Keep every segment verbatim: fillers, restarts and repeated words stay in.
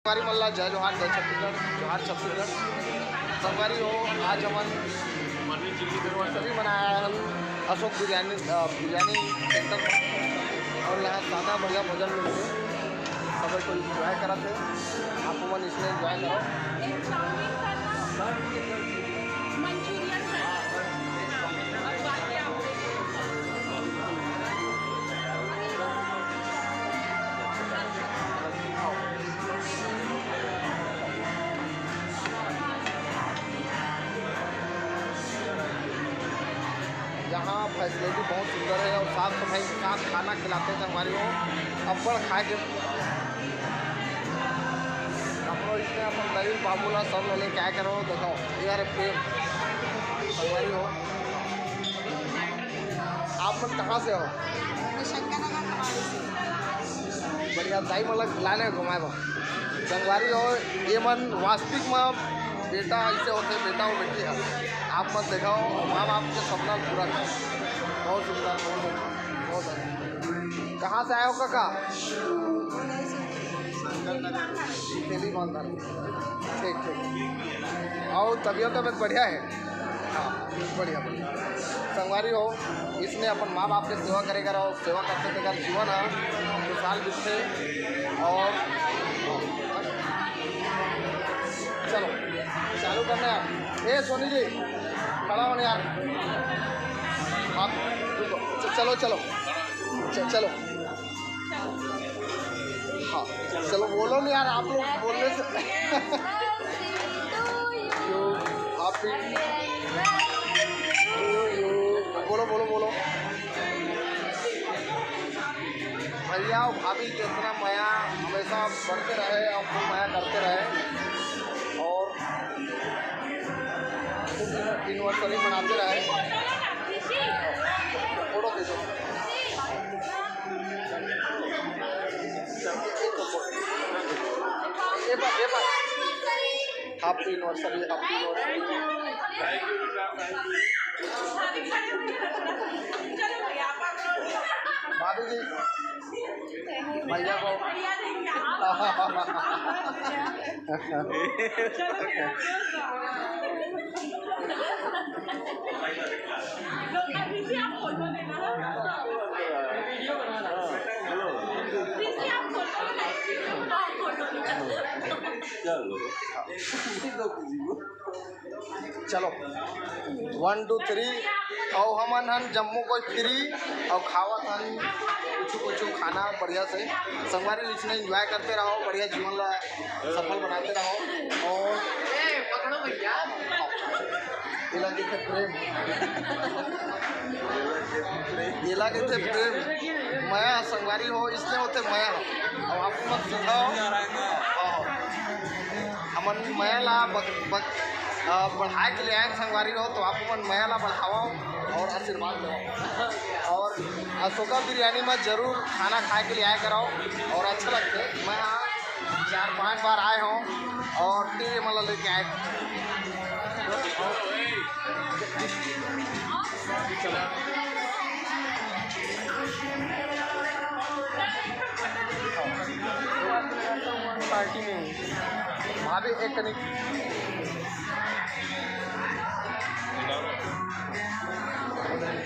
संगवारी मन ला जय जोहार, जय छत्तीसगढ़, जोहार छत्तीसगढ़। संगवारी हो, आज हमन एनिवर्सरी मनाए आए हन अशोक बिरयानी, अ, बिरयानी सेंटर में, और यहाँ सादा बढ़िया भोजन मिलथे। सब कोई एंजॉय करत हे, आप मन इसमें एंजॉय करो। एक चाउमीन करना, मंचूरियन करना, और बाकी आप यहाँ फैसिलिटी बहुत सुंदर है और साफ सफाई के साथ खाना खिलाते हैं संगवारी हो। अब्बड़ खाए के अपनो इसमें अपन दही बाबू ला सब लेके आए करो, देखो ये रे प्रेम संगवारी हो। आप मन कहाँ से हो? शंकर नगर कमाल से। बढ़िया, दाई मन ला खिलाने घुमाए बा। संगवारी हो, ये मन वास्तविक में बेटा ऐसे होते, बेटा और बेटी है। आप मन देखो, माँ बाप के सपना पूरा करो। बहुत सुंदर, बहुत अच्छा, बहुत अच्छा। कहाँ से आए हो काका? तेली बांधल। ठीक, ठीक। और तबियत, तबियत बढ़िया है? हाँ, बढ़िया, बढ़िया। संगवारी हो, इसमें अपन माँ बाप के सेवा करे करो, सेवा करते करते जीवन है, खुशहाल बीतथे। और चलो, चालू करना यार। ए सोनी जी, खड़ा होने यार। आप रुको। च-, चलो, चलो। च-, चलो। हाँ, चलो, बोलो नहीं यार, आप लोग बोलने से। You happy to you। बोलो, बोलो, बोलो। भैया और भाभी के इतना मया हमेशा बढ़ते रहे, आपको मया करते रहे और एनिवर्सरी मनाते रहे। फोटो खींचो। ये बात, ये बात। Happy anniversary, happy anniversary। भाभी जी, भैया को। चलो। चलो, one two three। अउ हमन हन जम्मो कोई फ्री अउ खावत हन कुछु कुछु खाना बढ़िया से। संगवारी, इसने एंजॉय करते रहो, बढ़िया जीवन ला सफल बनाते रहो। और ए, पकड़ो भैया। एला कहिथे प्रेम, एला कहिथे प्रेम। मया संगवारी हो, इसने होथे मया। अब आप मत सिखाओ। हाँ। हमन मया ला बक-, बक-, अ, बढ़ाए के लिए आए संगवारी हो, तो आप मन मया ला बढ़ाओ और आशीर्वाद दो। और अशोका बिरयानी में जरूर खाना खाए के लिए आए कराओ और अच्छा लगते। मैं हाँ चार पांच बार आए हूँ और फिर ये मतलब लेके आए। पार्टी में हूँ। भाभी एक कनिक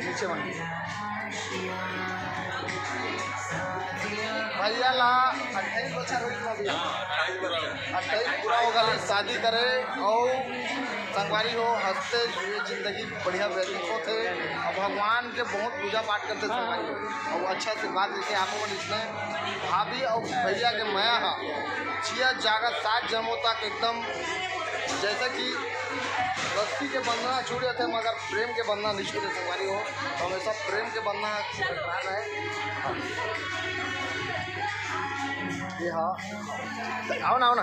नीचे बन। भैया ला अट्ठाईस बछर हो गया भैया। अट्ठाईस पूरा हो गया, शादी करे और संगवारी हो, हंसते हुए जिंदगी बढ़िया व्यतीत होथे। और भगवान के बहुत पूजा पाठ करथे संगवारी हो, और अच्छा आशीर्वाद देथे आप मन इसने। भाभी और भैया के मया हा जिया जागत सात जन्मों तक एकदम, जैसे कि रस्सी के बंधना छूट जाते हैं, मगर प्रेम के बंधना नहीं छूटे संगवारी हो। तो हमेशा प्रेम के बंधना बरकरार रहे। ये हाँ, आओ ना, आओ ना।